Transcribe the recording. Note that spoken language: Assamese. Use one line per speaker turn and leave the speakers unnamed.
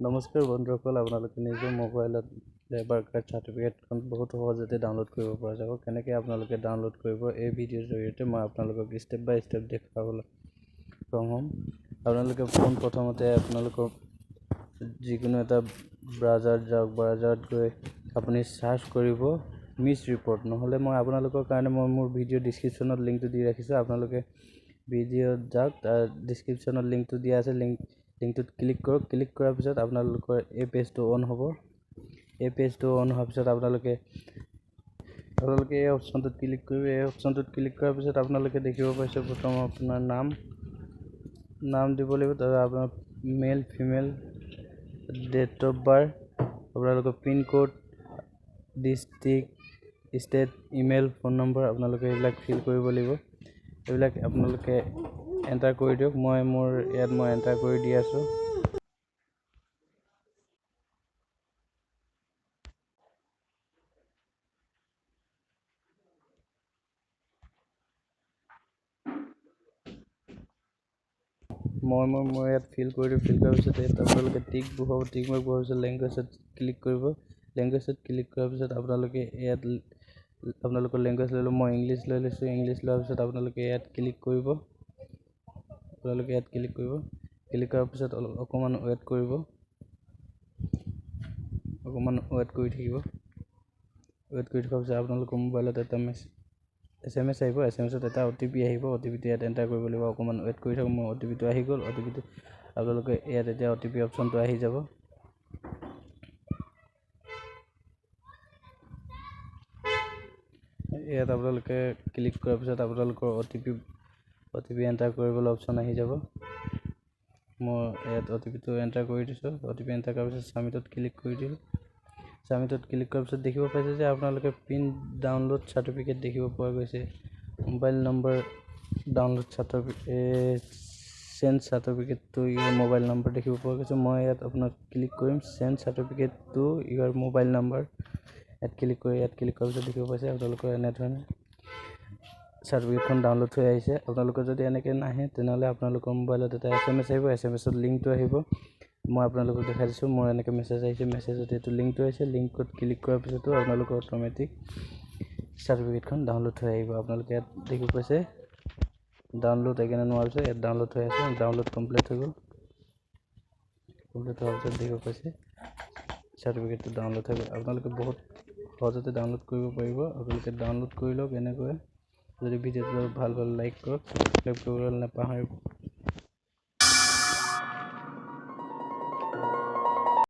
নমস্কাৰ বন্ধুসকল, আপোনালোকে নিজৰ মোবাইলত লেবাৰ কাৰ্ড চাৰ্টিফিকেটখন বহুত সহজতে ডাউনলোড কৰিব পৰা যাব। কেনেকৈ আপোনালোকে ডাউনলোড কৰিব, এই ভিডিঅ'ৰ জৰিয়তে মই আপোনালোকক ষ্টেপ বাই ষ্টেপ দেখুৱাবলৈ সক্ষম হ'ম। আপোনালোকে পোনপ্ৰথমতে আপোনালোকৰ যিকোনো এটা ব্ৰাউজাৰত যাওক। ব্ৰাউজাৰত গৈ আপুনি চাৰ্চ কৰিব মিছ ৰিপৰ্ট। নহ'লে মই আপোনালোকৰ কাৰণে মই মোৰ ভিডিঅ' ডিছক্ৰিপশ্যনত লিংকটো দি ৰাখিছোঁ। আপোনালোকে ভিডিঅ'ত যাওক, তাৰ ডিছক্ৰিপশ্যনত লিংকটো দিয়া আছে, লিংকটোত ক্লিক কৰক। ক্লিক কৰাৰ পিছত আপোনালোকৰ এই পেজটো অন হ'ব। এই পেজটো অন হোৱাৰ পিছত আপোনালোকে এই অপশ্যনটোত ক্লিক কৰিব। এই অপশ্যনটোত ক্লিক কৰাৰ পিছত আপোনালোকে দেখিব পাইছে, প্ৰথম আপোনাৰ নাম দিব লাগিব, তাৰপিছত আপোনাৰ male, female, date of birth, আপোনালোকৰ pincode, district, state, email, phone number, আপোনালোকে এইবিলাক ফিল কৰিব লাগিব। এইবিলাক আপোনালোকে এণ্টাৰ কৰি দিয়ক। মই মোৰ ইয়াত মই এণ্টাৰ কৰি দি আছোঁ। মই ইয়াত ফিল কৰি দিওঁ। ফিল কৰাৰ পিছত ইয়াত আপোনালোকে টিক বহাব। টিক মাৰ্ক বহোৱাৰ পিছত লেংগুৱেজত ক্লিক কৰিব। লেংগুৱেজত ক্লিক কৰাৰ পিছত আপোনালোকে ইয়াত আপোনালোকৰ লেংগুৱেজ লৈ ল'ব। মই ইংলিছ লৈ লৈছোঁ। ইংলিছ লোৱাৰ পিছত আপোনালোকে ইয়াত ক্লিক কৰিব। আপোনালোকে ইয়াত ক্লিক কৰিব। ক্লিক কৰাৰ পিছত অলপ অকণমান ৱেইট কৰিব, অকণমান ৱেইট কৰি থাকিব। ৱেইট কৰি থকাৰ পিছত আপোনালোকৰ মোবাইলত এটা এছ এম এছ আহিব। এছ এম এছত এটা অ' টি পি আহিব। অ' টি পিটো ইয়াত এণ্টাৰ কৰিব লাগিব। অকণমান ৱেইট কৰি থাকক। মোৰ অ' টি পিটো আহি গ'ল। অ' টি পিটো আপোনালোকে ইয়াত এতিয়া অ' টি পি অপশ্যনটো আহি যাব। ইয়াত আপোনালোকে ক্লিক কৰাৰ পিছত আপোনালোকৰ অ' টি পি এণ্টাৰ কৰিবলৈ অপশ্যন আহি যাব। মই ইয়াত অ' টি পিটো এণ্টাৰ কৰি দিছোঁ। অ' টি পি এণ্টাৰ কৰাৰ পিছত ছাবমিটত ক্লিক কৰি দিলোঁ। ছাবমিটত ক্লিক কৰাৰ পিছত দেখিব পাইছে যে আপোনালোকে প্ৰিণ্ট ডাউনলোড চাৰ্টিফিকেট দেখিব পোৱা গৈছে। Mobile number download certificate, send certificate to your mobile number দেখিব পোৱা গৈছে। মই ইয়াত আপোনাক ক্লিক কৰিম, send certificate to your mobile number। ইয়াত ক্লিক কৰি, ইয়াত ক্লিক কৰাৰ পিছত দেখিব পাইছে, আপোনালোকৰ এনেধৰণে চাৰ্টিফিকেটখন ডাউনলোড হৈ আহিছে। আপোনালোকৰ যদি এনেকৈ নাহে, তেনেহ'লে আপোনালোকৰ মোবাইলত এটা এছ এম এছ আহিব। এছ এম এছত লিংকটো আহিব। মই আপোনালোকক দেখাই দিছোঁ। মোৰ এনেকৈ মেছেজ আহিছে। মেছেজত এইটো লিংকটো আহিছে। লিংকত ক্লিক কৰাৰ পিছতো আপোনালোকৰ অট'মেটিক চাৰ্টিফিকেটখন ডাউনলোড হৈ আহিব। আপোনালোকে ইয়াত দেখিব পাইছে, ডাউনলোড এগেইন হোৱাৰ পিছত ইয়াত ডাউনলোড হৈ আছে। ডাউনলোড কমপ্লিট হৈ গ'ল। কমপ্লিট হোৱাৰ পিছত দেখিব পাইছে, চাৰ্টিফিকেটটো ডাউনলোড হৈ গ'ল। আপোনালোকে বহুত সহজতে ডাউনলোড কৰিব পাৰিব। আপোনালোকে ডাউনলোড কৰি লওক এনেকৈ। যদি ভিডিঅ'টো ভাল পালে লাইক কৰক, ছাবস্ক্ৰাইব কৰিবলৈ নাপাহৰিব।